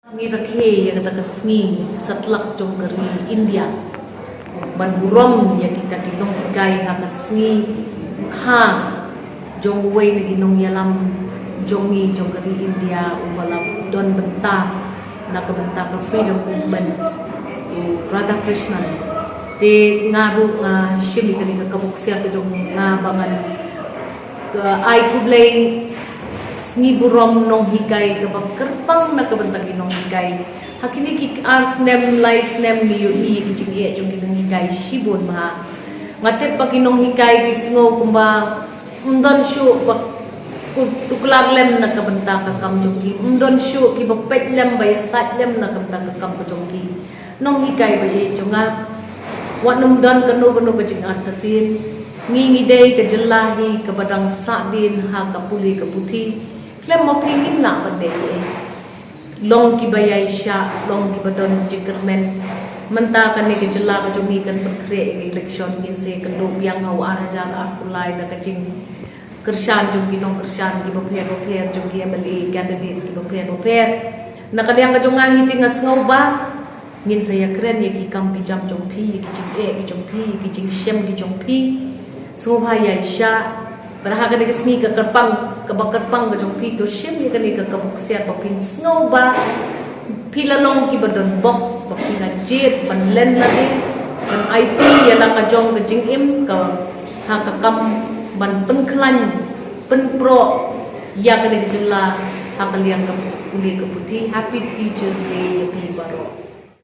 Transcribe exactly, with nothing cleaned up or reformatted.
Ngi rakhe ïa kata ka sngi satlak jong ka ri India ban burom ïa kita ki nonghikai ha ka sngi kha jong uwei na ki nongïalam jong ngi jong ka ri India uba la don bynta na ka bynta ka freedom movement, u Radhakrishnan. Te nga ruh nga shim ïa kane ka kabu ksiar ka jong nga ba ngan ka ai khublei sngi burom nonghikai kaba kyrpang na ka bynta ki nonghikai. Ha kine ki ar snem lai snem ngi ïohi ïa ki jingeh jong ki nonghikai shibun bha. Nga tip ba ki nonghikai ki sngew kumba ym don shuh ba ku tuklar lem na ka bynta ka kam jong ki, ym don shuh kiba peit lem ba ïasaid lem na ka bynta ka kam ka jong ki. Nonghikai ba ïeit jong nga, wat nym don kano kano ka jingartatien. Ngi ngi dei ka jylla hi kaba dang sahdien ha ka pule ka puthi. Khlem ma phi ngim lah ban dei ei. Long kiba ïaishah, long kiba don jingkyrmen. Mynta kane ka jylla ka jong ngi kan pynkhreh ïa ka election, ngin sa ïakynduh biang ha u ar hajar arphew lai da ka jingkyrshan jong ki nongkyrshan kiba pher ba pher, jong ki M L A candidates kiba pher ba pher. Na ka liang ka jong nga hi te nga sngew ba ngin sa ïakren ïa ki kam ki jam jong phi, ïa ki jingeh ki jong phi, ïa ki jingshem ki jong phi. Sngewbha ïaishah. Bad ha kane ka sngi ka kyrpang, kaba kyrpang ka jong phi, to shim ïa kane ka kabu ksiar ba phin sngew ba phi la long kiba don bok, ba phi la jied ban len lade, ban aiti ïa la ka jong ka jingim ka ha ka kam ban pynkhlaiñ pynproh ïa kane ka jylla ha ka liang ka pule ka puthi. Happy Teachers' Day ïa phi baroh.